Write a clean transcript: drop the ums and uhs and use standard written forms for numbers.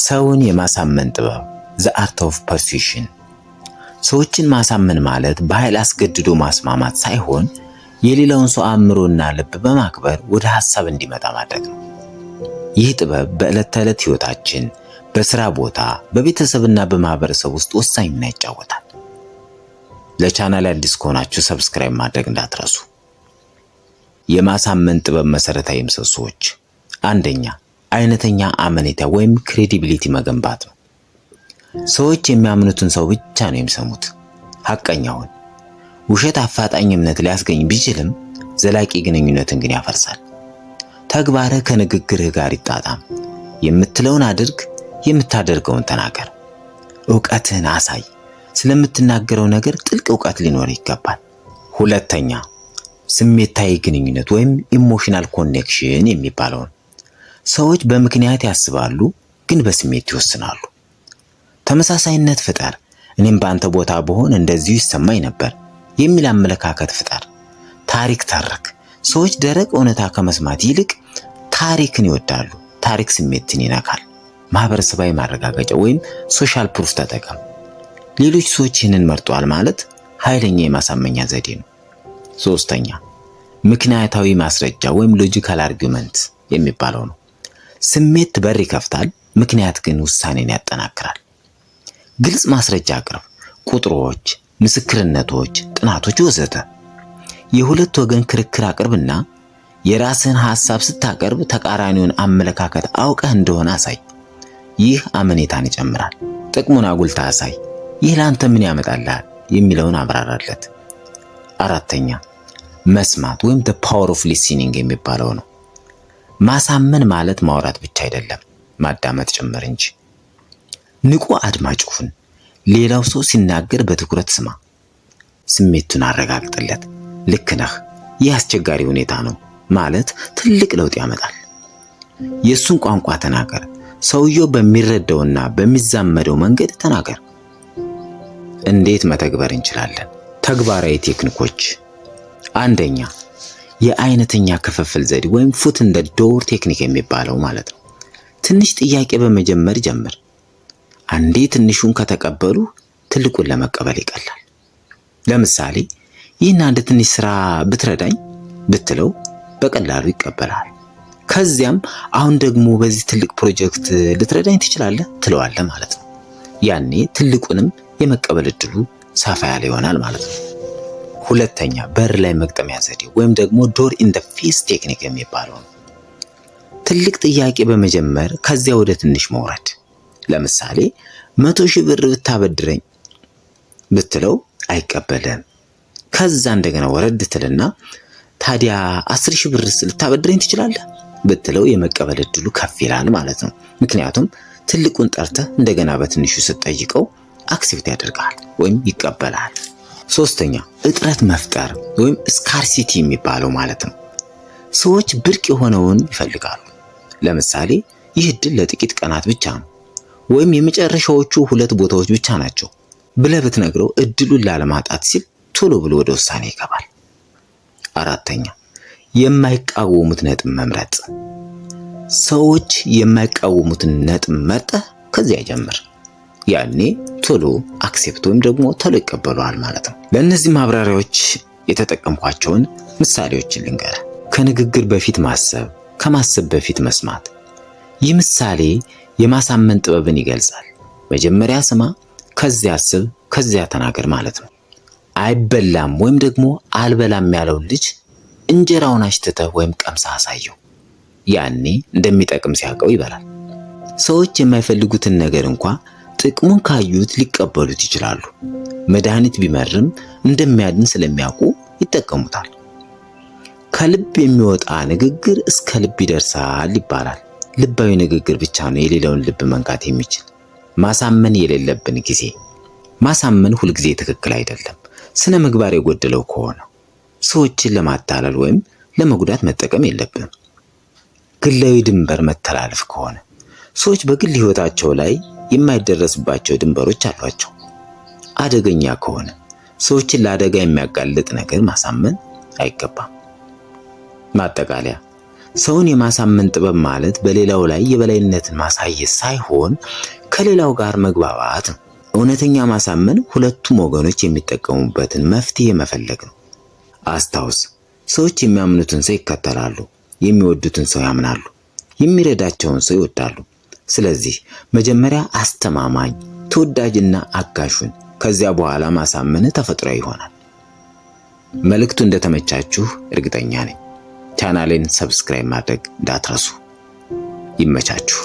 ሰውን የማሳመን ጥበብ፣ the art of persuasion። ሰዎችን ማሳመን ማለት በኃይል አስገድዶ ማስማማት ሳይሆን የሌላውን ሰው አእምሮና ልብ በማክበር ወደ ሐሳብ እንዲመጣ ማድረግ ነው። ይህ ጥበብ በዕለት ተዕለት ሕይወታችን፣ በሥራ ቦታ፣ በቤተሰብና በማህበረሰብ ውስጥ ወሳኝ ሚና ይጫወታል። ለቻናል አዲስ ከሆናችሁ subscribe ማድረግ እንዳትረሱ። የማሳመን ጥበብ መሰረታዊ ምሰሶዎች፣ አንደኛ፣ አይነተኛ አመኔታ ወይም credibility መገንባት ነው። ሰዎች የሚያምኑትን ሰው ብቻ ነው የሚሰሙት። ሐቀኛውን። ውሸት አፋጣኝ እምነት ሊያስገኝ ቢችልም ዘላቂ ግንኙነትን ግን ያፈርሳል። ተግባርህ ከንግግርህ ጋር ይጣጣም። የምትለውን አድርግ፣ የምታደርገውን ተናገር። እውቀትህን አሳይ። ስለምትናገረው ነገር ጥልቅ እውቀት ሊኖርህ ይገባል። ሁለተኛ፣ ስሜታዊ ግንኙነት ወይም emotional connection የሚባለው ነው። ሰዎች በምክንያት ያስባሉ፣ ግን በስሜት ይወስናሉ። ተመሳሳይነት ፍጠር። እኔም በአንተ ቦታ ብሆን እንደዚሁ ይሰማኝ ነበር የሚል አመለካከት ፍጠር። ታሪክ ተርክ። ሰዎች ደረቅ እውነታ ከመስማት ይልቅ ታሪክን ይወዳሉ። ታሪክ ስሜትን ይነካል። ማህበረሰባዊ ማረጋገጫ ወይም social proof ተጠቀም። ሌሎች ሰዎች ይህንን መርጠዋል ማለት ኃይለኛ የማሳመኛ ዘዴ ነው። ሶስተኛ፣ ምክንያታዊ ማስረጃ ወይም logical argument የሚባለው ነው። ስሜት በር ይከፍታል፣ ምክንያት ግን ውሳኔን ያጠናክራል። ግልጽ ማስረጃ አቅርብ። ቁጥሮች፣ ምስክርነቶች፣ ጥናቶች ወዘተ። የሁለት ወገን ክርክር አቅርብና የራስህን ሐሳብ ስታቀርብ ተቃራኒውን አመለካከት አውቀህ እንደሆነ አሳይ። ይህ አመኔታን ይጨምራል። ጥቅሙን አጉልተህ አሳይ። ይህ ለአንተ ምን ያመጣልሃል የሚለውን አብራራለት። አራተኛ፣ መስማት ወይም the power of listening የሚባለው ነው። ማሳመን ማለት ማውራት ብቻ አይደለም፣ ማዳመጥ ጭምር እንጂ። ንቁ አድማጭ ሁን። ሌላው ሰው ሲናገር በትኩረት ስማ። ስሜቱን አረጋግጥለት። ልክ ነህ፣ ይህ አስቸጋሪ ሁኔታ ነው ማለት ትልቅ ለውጥ ያመጣል። የእሱን ቋንቋ ተናገር። ሰውየው በሚረዳውና በሚዛመደው መንገድ ተናገር። እንዴት መተግበር እንችላለን? ተግባራዊ ቴክኒኮች፣ አንደኛ፣ የአይነተኛ ክፍፍል ዘዴ ወይም foot in the door technique የሚባለው ማለት ነው። ትንሽ ጥያቄ በመጀመር ጀምር። አንዴ ትንሹን ከተቀበሉ ትልቁን ለመቀበል ይቀላል። ለምሳሌ ይህን አንድ ትንሽ ስራ ብትረዳኝ ብትለው በቀላሉ ይቀበላል። ከዚያም አሁን ደግሞ በዚህ ትልቅ ፕሮጀክት ልትረዳኝ ትችላለህ ትለዋለህ ማለት ነው። ያኔ ትልቁንም የመቀበል እድሉ ሰፋ ያለ ይሆናል ማለት ነው። ሁለተኛ፣ በር ላይ መግጠሚያ ዘዴ ወይም ደግሞ door in the face technique የሚባለው ነው። ትልቅ ጥያቄ በመጀመር ከዚያ ወደ ትንሽ መውረድ። ለምሳሌ 100,000 ብር ብታበድረኝ ብትለው አይቀበልም። ከዛ እንደገና ወረድ ትልና ታዲያ 10,000 ብር ልታበድረኝ ትችላለህ ብትለው የመቀበል እድሉ ከፍ ይላል ማለት ነው። ምክንያቱም ትልቁን ጠርተህ እንደገና በትንሹ ስትጠይቀው accept ያደርግሃል ወይም ይቀበላል። ሶስተኛ፣ እጥረት መፍጠር ወይም scarcity የሚባለው ማለት ነው። ሰዎች ብርቅ የሆነውን ይፈልጋሉ። ለምሳሌ ይህ እድል ለጥቂት ቀናት ብቻ ነው ወይም የመጨረሻዎቹ ሁለት ቦታዎች ብቻ ናቸው ብለህ ብትነግረው እድሉን ላለማጣት ሲል ቶሎ ብሎ ወደ ውሳኔ ይገባል። አራተኛ፣ የማይቃወሙት ነጥብ መምረጥ። ሰዎች የማይቃወሙትን ነጥብ መርጠህ ከዚያ ጀምር። ያኔ ቶሎ accept ወይም ደግሞ ቶሎ ይቀበሉሃል ማለት ነው። ለእነዚህ ማብራሪያዎች የተጠቀምኳቸውን ምሳሌዎችን ልንገርህ። ከንግግር በፊት ማሰብ፣ ከማሰብ በፊት መስማት። ይህ ምሳሌ የማሳመን ጥበብን ይገልጻል። መጀመሪያ ስማ፣ ከዚያ አስብ፣ ከዚያ ተናገር ማለት ነው። አይበላም ወይም ደግሞ አልበላም ያለውን ልጅ እንጀራውን አሽትተህ ወይም ቀምሰህ አሳየው። ያኔ እንደሚጠቅም ሲያውቀው ይበላል። ሰዎች የማይፈልጉትን ነገር እንኳ ጥቅሙን ካዩት ሊቀበሉት ይችላሉ። መድኃኒት ቢመርም እንደሚያድን ስለሚያውቁ ይጠቀሙታል። ከልብ የሚወጣ ንግግር እስከ ልብ ይደርሳል ይባላል። ልባዊ ንግግር ብቻ ነው የሌላውን ልብ መንካት የሚችል። ማሳመን የሌለብን ጊዜ። ማሳመን ሁልጊዜ ትክክል አይደለም። ስነ ምግባር የጎደለው ከሆነ ሰዎችን ለማታለል ወይም ለመጉዳት መጠቀም የለብንም። ግላዊ ድንበር መተላለፍ ከሆነ፣ ሰዎች በግል ሕይወታቸው ላይ የማይደረስባቸው ድንበሮች አሏቸው። አደገኛ ከሆነ፣ ሰዎችን ለአደጋ የሚያጋልጥ ነገር ማሳመን አይገባም። ማጠቃለያ፣ ሰውን የማሳመን ጥበብ ማለት በሌላው ላይ የበላይነትን ማሳየት ሳይሆን ከሌላው ጋር መግባባት ነው። እውነተኛ ማሳመን ሁለቱም ወገኖች የሚጠቀሙበትን መፍትሄ መፈለግ ነው። አስታውስ፣ ሰዎች የሚያምኑትን ሰው ይከተላሉ፣ የሚወዱትን ሰው ያምናሉ፣ የሚረዳቸውን ሰው ይወዳሉ። ስለዚህ መጀመሪያ አስተማማኝ፣ ተወዳጅና አጋዡን፣ ከዚያ በኋላ ማሳመን ተፈጥሯዊ ይሆናል። መልእክቱ እንደተመቻችሁ እርግጠኛ ነኝ። ቻናሌን subscribe ማድረግ እንዳትረሱ። ይመቻችሁ።